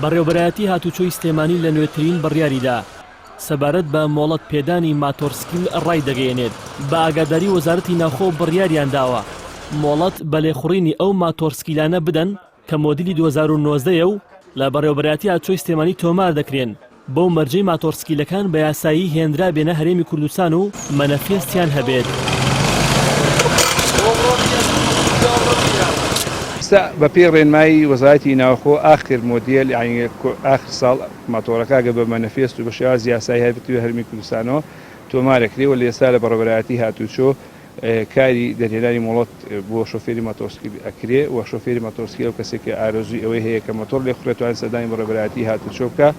بەڕێوەبەرایەتی هاتوچۆی سلێمانی لە نوێترین بڕیاریدا سەبارەت بە مۆڵەت پێدانی ماتۆڕسکیل ڕایدەگەیەنێت، بە ئاگاداری وەزارەتی ناوخۆ بڕیاریانداوە مۆڵەت بە لێخوڕینی ئەو ماتۆڕسکیلانە بدەن کە مۆدیلی 2019 یە و لە بەڕێوەبەرایەتی هاتوچۆی سلێمانی تۆمار دەکرێن، بەو مەرجەی ماتۆڕسکیلەکان بە یاسایی هێنرابێنە هەرێمی کوردستان و مەنەفێستیان هەبێت. ئێستا بە پێی ڕێنمایی وەزارەتی ناوخۆ ئاخر مۆدێل یانی ئاخر ساڵ ماتۆڕەکە گەر بە مەنەفێست و بە شێوازی یاسایی هەر بێتە هەرێمی کوردستانەوە تۆمار ئەکرێ و لە ئێستا لە بەڕێوەبەرایەتی هاتوچۆ کاری دەرهێنانی مۆڵەت بۆ شۆفێری ماتۆڕسکیل ئەکرێ و شۆفێری ماتۆڕسکیل ئەو کەسێک کە ئارەزووی ئەوەی هەیە کە مۆتۆڕ لێخوڕێ توانێت سەردانی بەڕێوەبەرایەتی هاتوچۆ بکا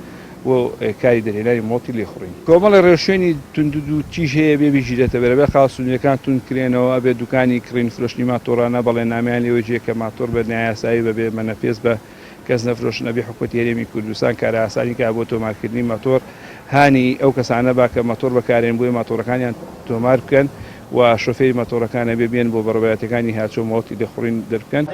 و کاری دەرهێنانی مۆڵەتی لێخوڕین. کۆمەڵێ ڕێوشوێنی توند و تیژ هەیە بێ بیگیرێتە بەر، ئەبێ خاڵە سنوورییەکان توند کرێنەوە، ئەبێ دوکانی کڕین فرۆشتنی ماتۆڕانە بەڵێننامەیان لێ وەرگیرێ کە ماتۆڕ بە نایاسایی بە بێ مەنەفێست بە کەس نەفرۆشن، ئەبێ حکومەتی هەرێمی کوردستان کارئاسانی کا بۆ تۆمارکردنی ماتۆڕ، هانی ئەو کەسانە با کە ماتۆڕ بەکارێن بۆیە ماتۆڕەکانیان تۆمار بکەن و شۆفێری ماتۆڕەکان ئەبێ بێن بۆ بەڕێوەبەرایەتیەکانی هاچۆ مۆڵەتی لێخوڕین دەربکەن.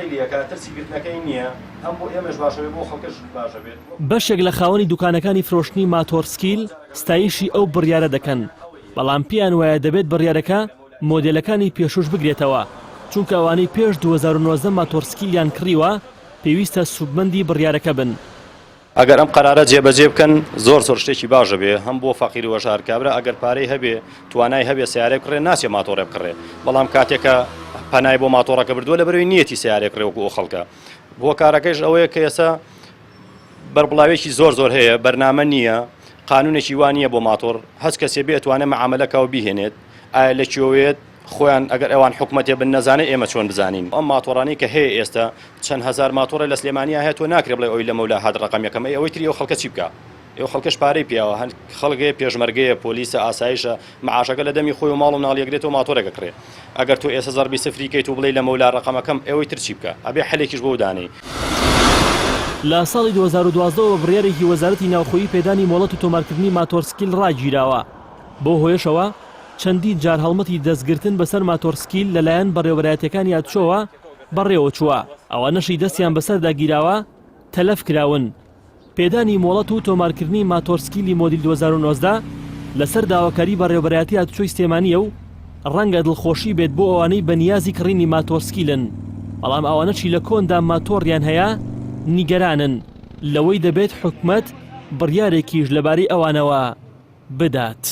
بەشێک لە خاوەنی دوکانەکانی فرۆشتنی ماتۆڕسکیل ستایشی ئەو بڕیارە دەکەن، بەڵام پێیان وایە دەبێت بڕیارەکە مۆدێلەکانی پێشووش بگرێتەوە، چونکە ئەوانەی پێش 2019 ماتۆڕسکیلیان کڕیوە پێویستە سوودمەندی بڕیارەکە بن. ئەگەر ئەم قەرارە جێبەجێ بکەن زۆر زۆر شتێکی باش ئەبێ هەم بۆ فەقیر و هەژار کابرا ئەگەر پارەی هەبێ توانای هەبێ سەیارەی بکڕێ ناچێ ماتۆڕێ بکڕێ بەڵام کاتێک کە پەنای بۆ ماتۆڕەکە بردووە لەبەرەوەی نیەتی سەیارێک کڕێ وەکو ئەو خەڵکە هۆکارەکەیش ئەوەیە کە ئێستا بەربڵاوێکی زۆر زۆر هەیە بەرنامە نییە قانونێکی وا نییە بۆ ماتۆڕ هەچ کەسێ بێ ئەتوانێ مەعامەلەکا و بیهێنێت ئایا لە کوێوەیەت خۆیان ئەگەر ئەوان حکومەتێ بن نەزانێ ئێمە چۆن بزانین ئەم ماتۆڕانەی کە هەیە ئێستا چەند هەزار ماتۆڕێ لە سلێمانیا هەیە تۆ ناکرێ بڵێ ئەوی لەمەولا هات ڕەقەم یەکەم ئەی ئەوەی تری ئەو خەڵکە چی بکا ئەو خەڵکەش پارەی پیاوە هەن خەڵک هەیە پێشمەرگەیە پۆلیسە ئاسایشە معاشەکە لە دەمی خۆی و ماڵ و مناڵی ئەگرێتەوە ماتۆرێک ئەکڕێ ئەگەر تۆ ئێستا زەربی سفری کەیت و بڵێی لەمەولا ڕەقەمەکەم ئەوەی تر چی بکا ئەبێ حەلێکیش بۆ دانێی. لە ساڵی 2012 وە بە بڕیارێکی وەزارەتی ناوخۆیی پێدانی مۆڵەت و تۆمارکردنی ماتۆڕسکیل ڕاگیراوە، بەو هۆیەشەوە چەندین جار هەڵمەتی دەستگرتن بەسەر ماتۆڕسکیل لەلایەن بەڕێوەبەرایەتیەکانی هاتوچۆوە بەڕێوەچووە، ئەوانەشی دەستیان بەسەردا گیراوە تەلەف کراون. پێدانی مۆڵەت و تۆمارکردنی ماتۆڕسکیلی مۆدیل 2019 لەسەر داواکاری بەڕێوەبەرایەتی هاتوچۆی سلێمانییە و ڕەنگە دڵخۆشی بێت بۆ ئەوانەی بە نیازی کڕینی ماتۆڕسکیلن، بەڵام ئەوانەشی لە کۆندا ماتۆڕیان هەیە نیگەرانن لەوەی دەبێت حکومەت بڕیارێکیش لەبارەی ئەوانەوە بدات.